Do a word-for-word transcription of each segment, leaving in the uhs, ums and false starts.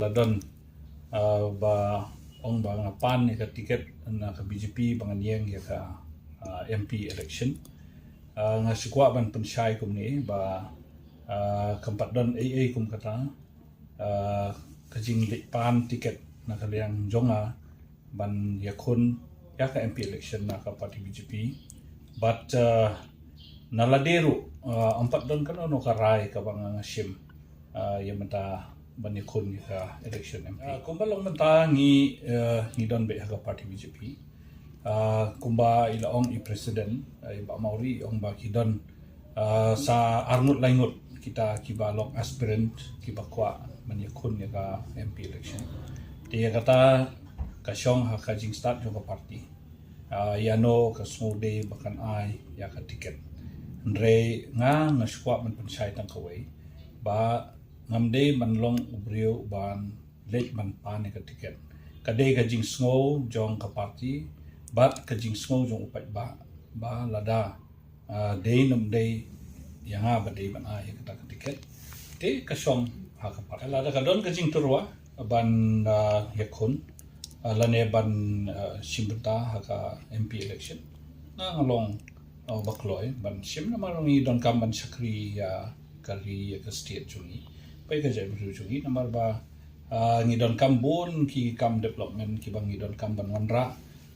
La don, ah, ba ong ba nga pan ïa ka tiket na ka B J P ba ngan ïeng ïa ka, ah, M P election. Ah, nga sngewkwah ban pynshai kumne ba, ah, kam pat don ei ei kum kata, ah, ka jingleit pan tiket na ka liang jong nga ban ïakhun ïa ka M P election na ka party B J P. But, ah, na lade ruh, ah, ym pat don kano kano ka rai kaba nga shim, ah, ïa mynta ban ïakhun ïa ka election M P. Ah, kumba long mynta ngi, ah, ngi don beit ha ka party B J P. Ah, kumba i la ong i president, ah, i Bah Mawrie, i ong ba ki don, ah, sa arngut laingut kita kiba long aspirant kiba kwah ban ïakhun ïa ka M P election. Te ïa kata ka shong ha ka jingstad jong ka party. Ah, ïa no ka sngewdei ba kan ai ïa ka tiket. Hynrei nga nga sngewkwah ban pynshai tang kawei ba ngam dei ban long u briew ban leit ban pan ïa ka tiket. Ka dei ka jingsngew jong ka party bad ka jingsngew jong u paidbah ba lada, ah, dei ne ym dei ïa nga ba dei ban ai ïa kata ka tiket. Te ka shong ha ka party. Lada ka don ka jingtyrwa ban, ah, ïakhun, ah, lane ban, ah, shim bynta ha ka M P election, nga nga long, ah, ba kloi ban shim namar ngi donkam ban shakri ïa ka ri ïa ka state jong ngi. Peit ka jaitbynriew jong ngi namar ba, ah, ngi donkam bun ki kam development kiba ngi donkam ban wanrah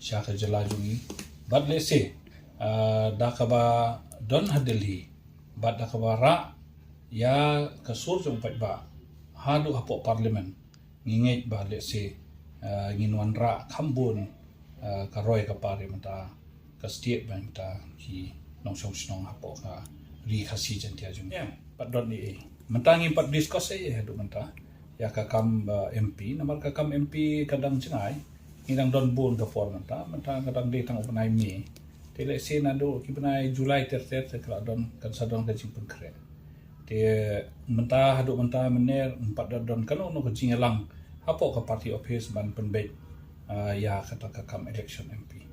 sha ka jylla jong ngi. Bad lehse, ah, da kaba don ha Delhi bad da kaba rah ïa ka sur jong u paidbah haduh hapoh parliament, ngi ngeit ba lehse, ah, ngin wanrah kham bun, ah, ka roi ka par ïa mynta ka state bad mynta ki nongshong shnong hapoh ka ri Khasi Jaiñtia jong ngi. Em pat don ei ei. Mynta ngim pat discuss ei ei haduh mynta ïa ka kam, ah, M P, namar ka kam M P ka dang jngai. Ngi dang don bun ka por mynta, mynta ka dang dei tang u bnai May. Te lehse naduh ki bnai July ter ter te ka la don, kan sa don ka jingpynkhreh. Te mynta haduh mynta mynne ym pat da don kano kano ka jingïalang hapoh ka party office ban pynbeit, ah, ïa kata ka kam election M P.